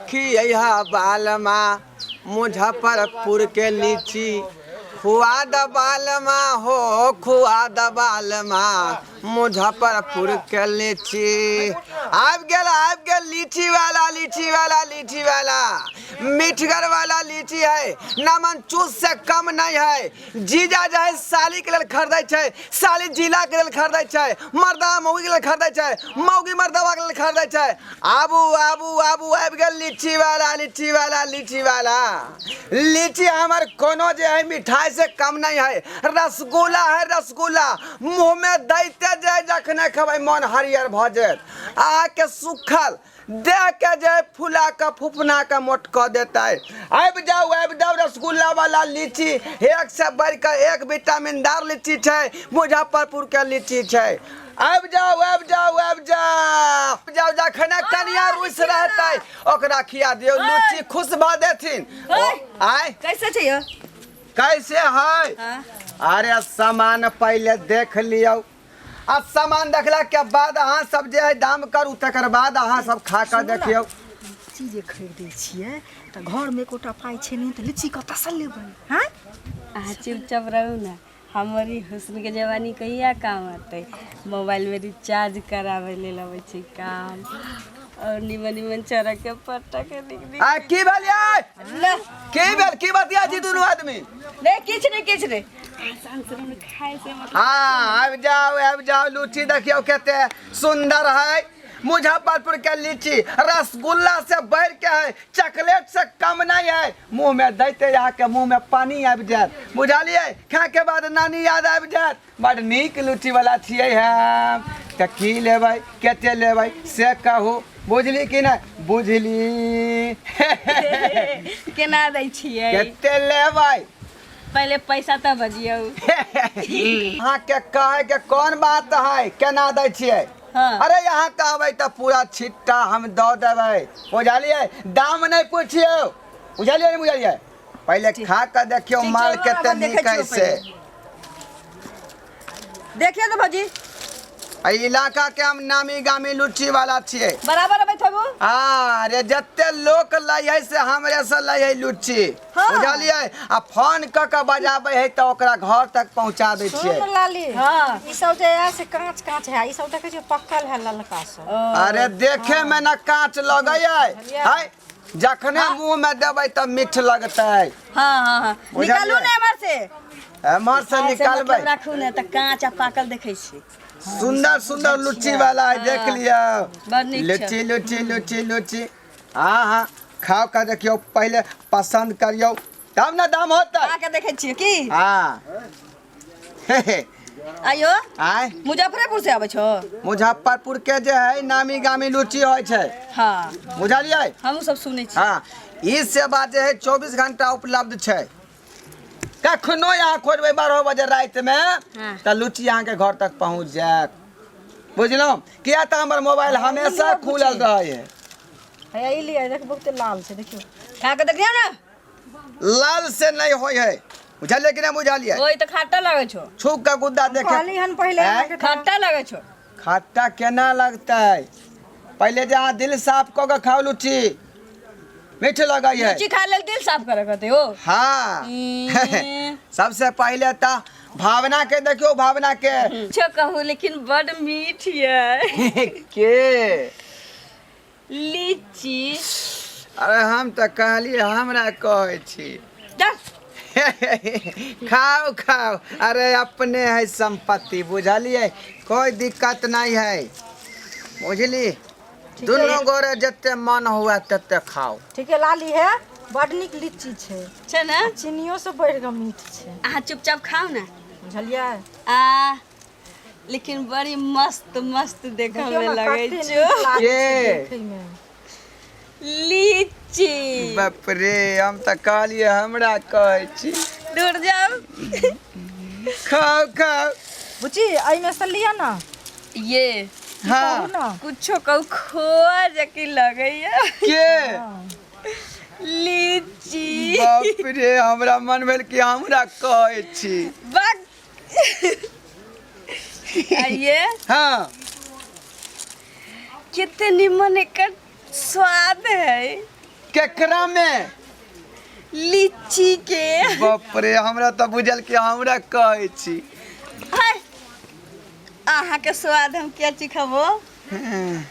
खियहा बालमा मुजफ्फरपुर के लीची खुआ द बालमा हो खुआ द बालमा मुजफ्फरपुर के लीची। आबि गेल आबि गेल लीची वाला लीची वाला लीची वाला मीठगर वाला लीची है नमन चूस से कम नहीं है। जीजा जे है साली के लेल खरीदै छै, साली जिला के लेल खरीदै छै, मर्दा मौगी के लेल खरीदै छै, मौगी मर्दवा के लेल खरीदै छै। आबू आबू आबू आबि गेल लीची वाला लीची वाला लीची वाला लीची। हमर कोनो जे है मिठाई से कम नहीं है। रसगुल्ला है रसगुल्ला, मुँह में दैते जाय जखने खेबै मन हरियर भऽ जायत। अहाँके सुखल देह के जे फुला के फुफना के मोट कऽ देतै। आबि जाउ आबि जाउ रसगुल्ला वाला लीची, एक से बढ़ि कऽ एक विटामिनदार लीची छै, मुजफ्फरपुर के लीची छै। आबि जाउ आबि जाउ आबि जाउ जाउ जखने कनिया रुसि रहतै ओकरा खिया दियौ लीची, खुश भऽ देथिन। आय कैसे छै यौ? कैसे है? हाँ। अरे सामान पहले देख लियौ, आ सामान देखला के बाद अहाँ सब जे है दाम करू, तकर बाद अहाँ सब खा कऽ देखियौ। लीची जे खरीदै छियै तऽ घरमे एकोटा पाइ छै नहि तऽ लीची कतऽसँ लेबै? हँ, अहाँ चुपचाप रहू ने। हमर ई हुस्नके जवानी कहिया काम अतै? मोबाइलमे रिचार्ज कराबै लेल अबै छै काम आओर निमन निमन चरक के पट्टा के निक निक। आ की भेल यै? की भेल? की बतिया छी दुनू आदमी? नहीं, किछु नहि, किछु नहि। खाय से मतलब। हाँ, आबि जाओ आबि जाओ, लीची देखियौ कते सुंदर है। मुजफ्फरपुर के लीची रसगुल्ला से बढ़ के है, चॉकलेट से कम नहीं है। मुंह में दैते अहाँके मुंह में पानी आबि जायत, बुझलियै? खाय के बाद नानी याद आबि जायत। बड़ नीक लीची वाला छियै हम। तऽ की लेबै, कते लेबै से कहू। बुझली कि नहि बुझली? केना दै छियै? कते लेबै? पहिले पैसा तऽ बजियौ। अहाँके कहै के कोन बात है केना दै छियै? हाँ। अरे यहाँ कहबै तऽ पूरा छिट्टा हम दऽ देबै, बुझलियै? दाम नहि पुछियौ, बुझलियै? नहि बुझलियै? पहिले खा कऽ देखियौ ठीक माल छै, कते हम देखै नीक है छियौ से। पहिले। देखियौ तऽ भौजी। एहि इलाका के हम नामी गामी लुच्ची वाला छियै। बराबर अबै थबू। अरे जते लोक लै है से हमरे से लै है लुच्ची। हाँ। बुझलियै? आ फोन कऽ के बजाबै है तऽ ओकरा घर तक पहुंचा दै छियै। सुन लाली। हाँ। ई सब जे है से काँच काँच है, ई सब देखै छियै पक्कल है ललका सब। अरे देखे में न कांच लगै है, है जखने मुंह में देबै तऽ मीठ लगतै। हाँ हाँ हाँ बुझलियै? निकालू ने एमहर से। एम्हर से खाय से निकालबै। मतलब राखू ने तऽ काँच आ पाकल देखै छी। सुंदर सुंदर लुच्ची वाला है, देख लियौ। बड़ नीक छै। लुच्ची लुच्ची लुच्ची लुच्ची। हाँ हाँ, खाओ का देखियौ, पहिले पसंद करियौ तब ने दाम होतै। खा के देखै छियै की? हाँ हे हे। आइयो। आय। मुजफ्फरेपुर से आबै छो? मुजफ्फरपुर के जे है नामी गामी लुच्ची होइ छै। हाँ। बुझलियै? हमहूँ सब सुनै छी। हाँ, ई सेवा जे है 24 घंटा उपलब्ध छै। कखनो यहाँ खोजबै 12 बजे रातिमे हाँ। तऽ लुच्ची अहाँके घर तक पहुँच जायत, बुझलहुँ? किया तऽ हमर मोबाइल हमेशा खुलल रहै है। हैया ई लिअ, देख बहुते लाल छै, देखियौ। खा के देखियौ ने। लाल से नहीं होइ है, बुझलियै कि नहि बुझलियै? ओहि तऽ खट्टा लगै छौ। छू के गुद्दा देखे। कहली हन पहिले आँय? अहाँके तऽ- खट्टा लगै छौ। खट्टा केना लगतै? पहिले जे अहाँ दिल साफ कऽ के खाउ लुच्ची, मीठ लगै है। लुच्ची खा लेल दिल साफ करे कहते हो? हाँ। ई। सबसे पहिले तऽ भावना के देखियौ, भावना के। छो कहू, लेकिन बड मीठ ये के लीची। अरे हम तऽ कहलियै हमरा कहै छी। जा। खाओ खाओ, अरे अपने है संपत्ति, बुझलियै? कोई दिक्कत नहीं है, बुझली? दुनू गोरे जते मन हुआ तते खाओ। ठीक है लाली, है बड नीक लीची छै। छै ने? चीनियो से बढ़ि कऽ मीठ छै। अहाँ चुपचाप खाउ ने। बुझलियै? आ लेकिन बड़ी मस्त मस्त देखऽ देखियौ में ने लगै कते छौ। नीक लागै छै के? देखैमे। लीची। बाप रे, हम तऽ कहलियै हमरा कहै छी। दूर जाउ। खाओ खाओ। बुच्ची, एहिमे से लिअ ने। ये हाँ। कहू ने। कुछो कहू, खोआ जकी लगैया के? लीची। बाप रे, हमरा मन भेल कि हमरा कहै छी। बक आ ये हाँ। कितने निमन एकर स्वाद है। केकरा में? लीची के। बाप रे, हमरा तऽ बुझल कि हमरा कहै छी। हाय, अहाँके स्वाद हम किया चिखबो?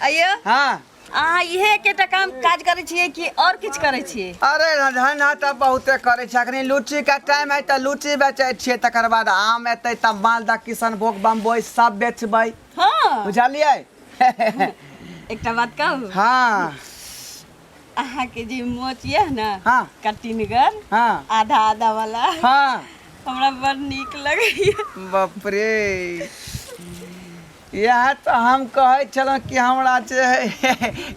आइयो। हाँ। अहाँ इहे एकेटा काम काज करै छियै कि और किछु करै छियै? अरे धन्ना तऽ बहुते करै छै। अखनी लुच्चीके टाइम है तऽ लुच्ची बेचै छियै, तकर बाद आम एतै तऽ मालदह, किशनभोग, बम्बई सब बेचबै। हँ। बुझलियै? एकटा बात कहू? हाँ। अहाँके जे मोच यऽ ने, हाँ। कटिनगर, हाँ। आधा आधा वाला, हाँ, हमरा बड़ नीक लगैया। बाप रे, इएह तऽ हम कहै छलहुँ कि हमरा जे है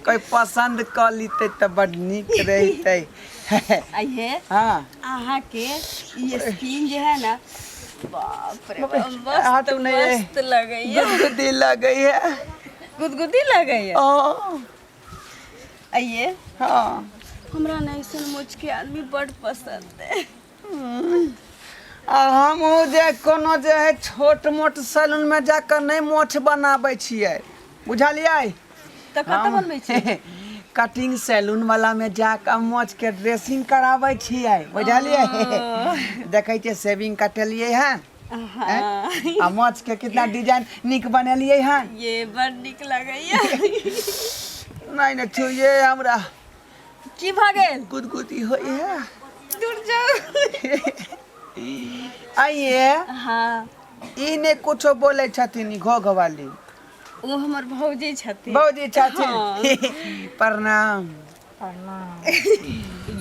कोइ पसन्द कऽ लितै तऽ बड्ड नीक रहितै। आइहे। हाँ। अहाँके ई स्किन जे है ना, बाप रे बाप, हाथ मस्त नहि अइ। मस्त लगैया। गुदगुदी लगैया। गुदगुदी लगैया। ओ। आइए। हाँ। हमरा ना ऐसन मोच के आदमी बड़ पसंद है। आ हमहूँ जे कोनो जे है छोट मोट सैलूनमे जाकऽ नहि मोछ बनाबै छियै, बुझलियै? तऽ कतऽ बनबै छियै? कटिंग सैलून वाला में जाकऽ मोछ के ड्रेसिंग कराबै छियै, बुझलियै? देखै छियै, सेविंग कटेलियै हन। हाँ। आ मोछ के कितना डिजाइन नीक बनेलियै हन। ये बड़ नीक लगैया। नहि नहि, छुइए हमरा। की भऽ गेल? गुदगुदी होइए। दूर जाउ। आइए। हाँ। ई नहि कुछो बोलै छथिन ई घोघ वाली? ओ हमर भौजी छथिन। भौजी छथिन? हाँ। प्रणाम। प्रणाम।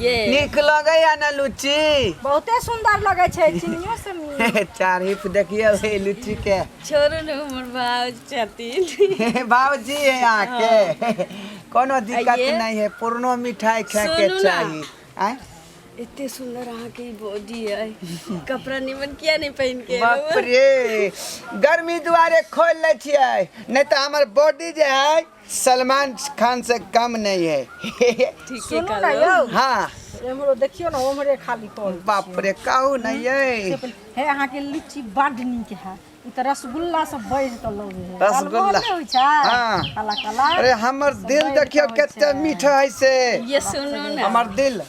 ये नीक लगैया ने लुच्ची? बहुते सुंदर लगै छै, चिनियो से नीक। तारीफ देखियौ हे लुच्ची के। छोड़ू ने, हमर भाउज छथिन। बाबूजी है अहाँके, कोनो दिक्कत आइए। नहीं है, पुरनो मिठाई खाए के सुनू ना। चाही। आँय? एते सुंदर अहाँके ई बॉडी है, कपड़ा निमन किया नहीं पहिन के बाप एलहुँ? रे, गर्मी दुआरे खोल लै छियै, नहीं तऽ हमर बॉडी जे है सलमान खान से कम नहीं है। ठीके सुनू ने। कहलहुँ। यौ। हाँ। एम्हरो देखियौ ने, ओम्हरे खाली कल। बाप रे, कहू ने ये। हे, अहाँके लीची बड्ड नीक है। ई तऽ रसगुल्ला सब बढ़ि कऽ लगै है। रसगुल्ला। लालमोहन नहि होइ छै? हाँ। काला काला। अरे, हमर सब दिल बढ़ि देखियौ कऽ होइ कते छै। मीठ है से। ये सुनू ने। हमर दिल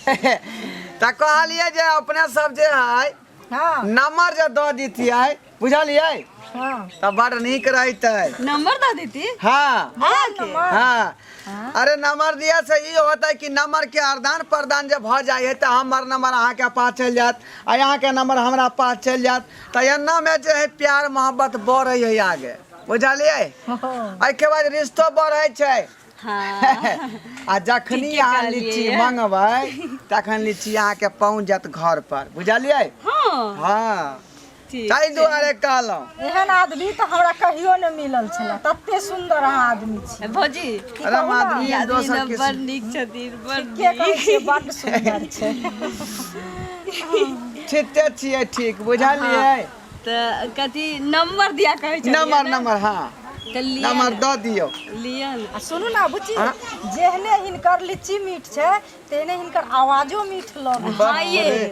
तऽ कहलियै जे अपने सब जे है हाँ। नंबर जे दऽ दितियै, बुझलियै? हाँ। तऽ बड़ नीक रहितै। नंबर दऽ देती? हाँ। अहाँके? हाँ। अरे, नंबर दिया से ई होता है कि नंबर के आदान प्रदान जे भऽ जाइ है तऽ हमर नंबर अहाँके पास चलि जायत आ अहाँके नंबर हमरा पास चलि जायत, तऽ एना में जे है प्यार मोहब्बत बढ़ै है आगे, बुझलियै? एहिके बाद रिश्तो बढ़ै छै। हाँ। आ जखनी ठीके अहाँ कहलियै लीची ये। मंगबै तखन लीची अहाँके पहुँच जायत घर पर, बुझलियै? हाँ। हाँ। ठीक। ताहि दुआरे कहलहुँ। एहन आदमी तऽ हमरा कहियो नहि मिलल छलै, तते सुन्दर अहाँ आदमी छी। भौजी। की अरे, कहू ने? आदमी ई आदमी दोसर ने किस्म। बड़ नीक छथिन, बड़ के कहै छियै, नीक। बड्ड सुन्दर छै। ठीके छियै, ठीक, बुझलियै? तऽ कथी नंबर दिया कहै छलियै नंबर ने? नंबर, हाँ। तऽ लिअ नंबर ने। दऽ दियौ। लिअ ने। आ सुनू ने बुच्ची, जेहने हिनकर लीची मीठ छै तेहने हिनकर आवाजो मीठ लगै छै। बाप ये। रे,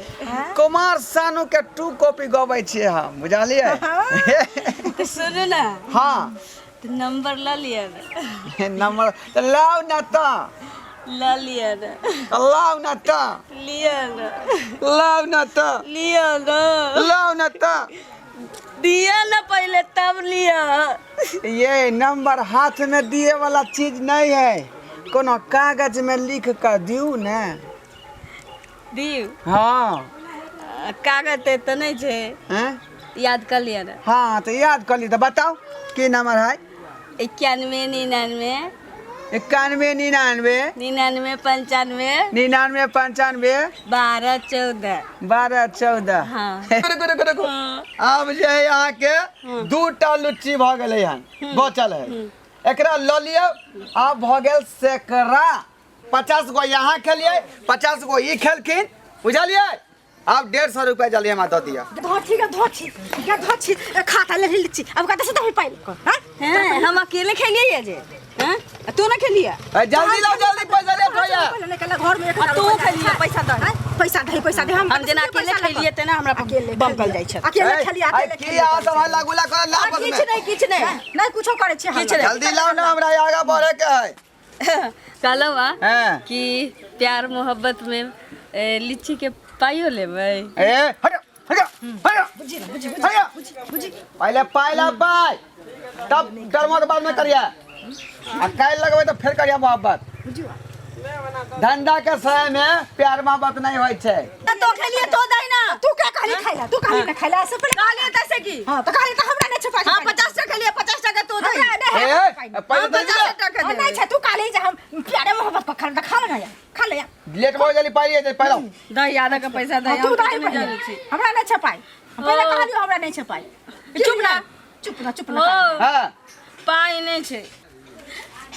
कुमार सानू के टू कॉपी गबै छियै हम, बुझलियै? तऽ सुनू ने। हाँ। तऽ नंबर लऽ लिअ ने। नंबर तऽ लाउ ने, तऽ लऽ लिअ ने। लाउ ने, तऽ लिअ ने। लाउ ने, तऽ लिअ ने। लाउ ने, तऽ दिअ ने पहिले, तब लिअ। ये नंबर हाथ में दिए वाला चीज नहीं है, कोनो कागज में लिख कर दियू ने। दियौ? हाँ। कागज तऽ एतऽ नहि छै। हैं? याद कऽ लिअ ने। हाँ, तऽ याद कर ली, तऽ बताउ की नंबर है? 91 99। 91 99। 99 95। 99 95। 12 14। 12 14। हाँ। रुकू रुकू रुकू, आब जे है अहाँके दूटा लुच्ची भऽ गेलै हन, बचल है, एकरा लऽ लिअ। आब भऽ गेल सैकड़ा। 50 गो यहाँ खेलियै, 50 गो ई खेलखिन, बुझलियै? आब 150 रुपया जल्दी हमरा दऽ दिअ। धोती के धोती के धोती खाता ले लीची, अब कते से दही पाइल कर हां? हैं, हम अकेले खेलिए ये जे हैं, आ तू ना खेलिए? ए, जल्दी लाओ, जल्दी, पैसा लेट होइया। पहिले निकल घर में एक आ तू खेलिए, पैसा दे। पैसा दे, पैसा दे। हम हम जेना अकेले खेलिए तेना हमरा अकेले बमकल जाइ छै। अकेले खेलिए, अकेले की खेलिए। अहाँ सब हल्ला गुल्ला करऽ ला आपस किछु में? नहीं, किछु नहीं। नहीं, कुछो करै छी। किछु नहि। जल्दी लाओ ना, हमरा आगा बढ़े के है। कहलहुँ हाँ। कि प्यार मोहब्बत में लीची के पाइयो लेबै। ए हट हट हट, बुझी ना, बुझी। हट। बुझी बुझी। पहले पाई ला पाई, तब डरमो के बाद में करिया, आ काल लगबै तो फिर करिया मोहब्बत। बुझी। धंधा के समय में प्यार मोहब्बत नहीं होइ छै। तो खेलिए तो दही ना। तू क्या कहली खाइला? तू कहली ना खाइला से पहले? कहलिए तैसे की। हां, तो कहली तो हमरा नहीं छपा। हाँ, 50 टका लिए, 50 टका तो दही। हमरा नहीं ए है। ए, पहले हाँ, दे 50 दिया। टका हाँ, नहीं दे। छै, तू कहली जे हम प्यारे मोहब्बत पर खा, खा ले ना यार, खा ले यार। लेट हो जाली, पाई दे पहले। दही आधा का पैसा दही। हाँ, तू हम दही तो नहीं पहिले। जानै छी। हमरा नहीं छपाई, हम पहिले ओ। कहलियो हमरा नहीं छपाई। चुप ना। चुप ना, चुप ना। ओ हां। पाइ नहीं छै।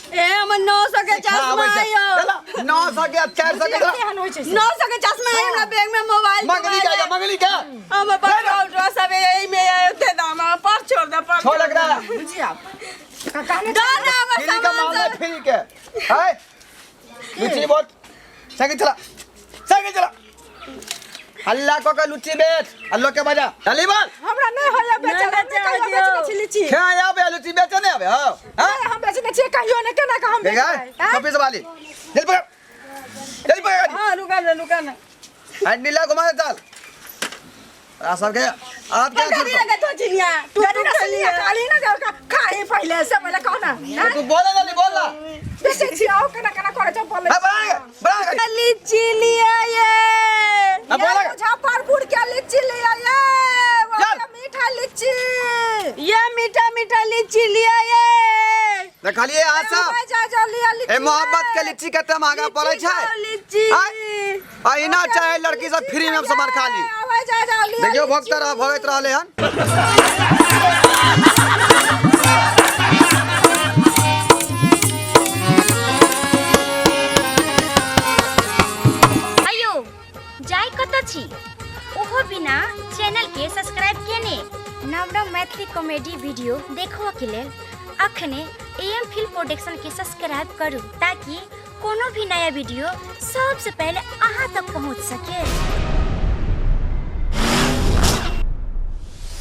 ए, हमर 900 के चश्मा आयो। चला, 900 के 400 के चला। केहन होइ छै से? 900 के चश्मा आयो, हमरा बैग में मोबाइल मंगनी के आया, मंगनी के। हमर पटवा उटवा सब एही में आयो, ओते दाम हम पर छोड़ दे पर। छोड़ एकरा। बुझी आब कहने दे ना हमर फ्री के सामान मामला। सब। फ्री के हाय लुच्ची बहुत। साइकिल चला, साइकिल चला। हल्ला को के लुच्ची बेच, हल्लो के बजा चली बोल। हमरा नहीं होया बेचल। नहीं हम नहीं कहियो बेचै बेचने छी लीची। खे आबे लुच्ची बेचे नहीं आबे हो? हां। नहीं, हम बेचने छियै कहियो ने, केना के हम देख बेचबै, आँय? कॉपी से वाली जल्दी पकड़, जल्दी पकड़। हाँ, रुका ना, रुका ना। हैंडल घुमा दे, चल। आ सबके हाथ के पकड़ी लगा तो चिनिया टू जरूर टू सुनिए, खेलिए। कहली ना जे ओकरा खाही पहिले से पहिले कहू ना, आँय? तू बोले, जल्दी बोल ना। बेचै छी आओ, केना केना करै छौ बोलै। हां, बना बना। लीची लिया ये। हां, बोला। मुजफ्फरपुर के लीची लिया ये, वो चल। मीठा लीची। ये मीठा मीठा लीची लिया ये। देखलिए अहाँ सब? जा जा लिया लीची। ए मोहब्बत के लीची कते महंगा पड़ै छै। खाओ लीची। आय। अहिना चाहे लड़की सब फ्री में सामान खा ली। आबै जा जा लिया। देखियो, भोगते रह, भोगैत रहले हन। अयो जाय कतऽ छी ओहो बिना चैनल के सब्सक्राइब केने? नव नव मैथिली कॉमेडी वीडियो देखबऽ के लेल अखने एम फिल्म प्रोडक्शन के सब्सक्राइब करू, ताकि कोनो भी नया वीडियो सबसे पहले अहाँ तक पहुँच सके।